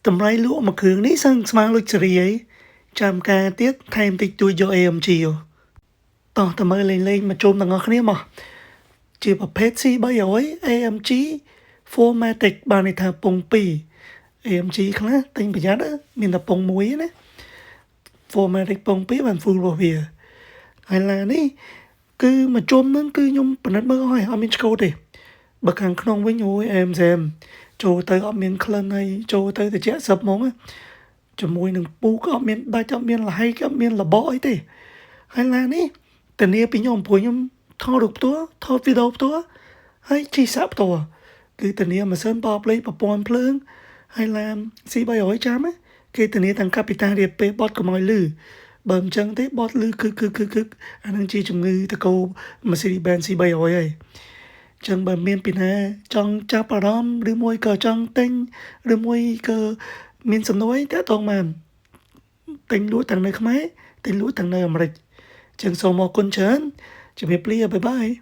តម្លៃលក់មួយគ្រឿងនេះសឹងស្មើ luxury អីចាំការទៀតថែមតិចតួចយក AMG ហ៎តោះតើមើលលេងលេងមកជុំទាំងអស់គ្នាមកជាប្រភេទ C300 AMG 4MATIC បានន័យថាពង2 AMG ខ្លះទិញប្រយ័ត្នមានតែពងមួយណា 4MATIC ពង2បាន full របស់វាហើយឡាននេះគឺមកជុំហ្នឹងគឺខ្ញុំពិនិត្យមើលអស់ហើយអត់មានឆ្កូតទេបើខាងក្នុងវិញអូយអែមសែមចូលទៅអត់មានក្លិនហើយចូលទៅតិចសឹបហ្មងជាមួយនឹងពូកអត់មានដាច់អត់មានលហែកអត់មានលបកអីទេហើយឡាននេះធានាពីខ្ញុំព្រោះខ្ញុំថតរូបផ្ទាល់ថតវីដេអូផ្ទាល់ហើយជិះសាក់ផ្ទាល់គឺធានាម៉ាស៊ីនបោកលេខប្រព័ន្ធភ្លើងហើយឡាន C300 ចាំគេធានាទាំងកាពីតារៀបពេលបត់កុំឲ្យលឺបើមិនចឹងទេបត់លឺគឺគឺគឺគឺអានឹងជាជំងឺតកោ Mercedes-Benz C300 ហើយចឹងបើមានពីណាចង់ចាប់អារម្មណ៍ឬមួយក៏ចង់ទិញឬមួយក៏មានសំណួរតាក់ទងបានទិញលក់ទាំងនៅខ្មែរទិញលក់ទាំងនៅអាមេរិកចឹងសូមអរគុណច្រើនជំរាបលា bye bye.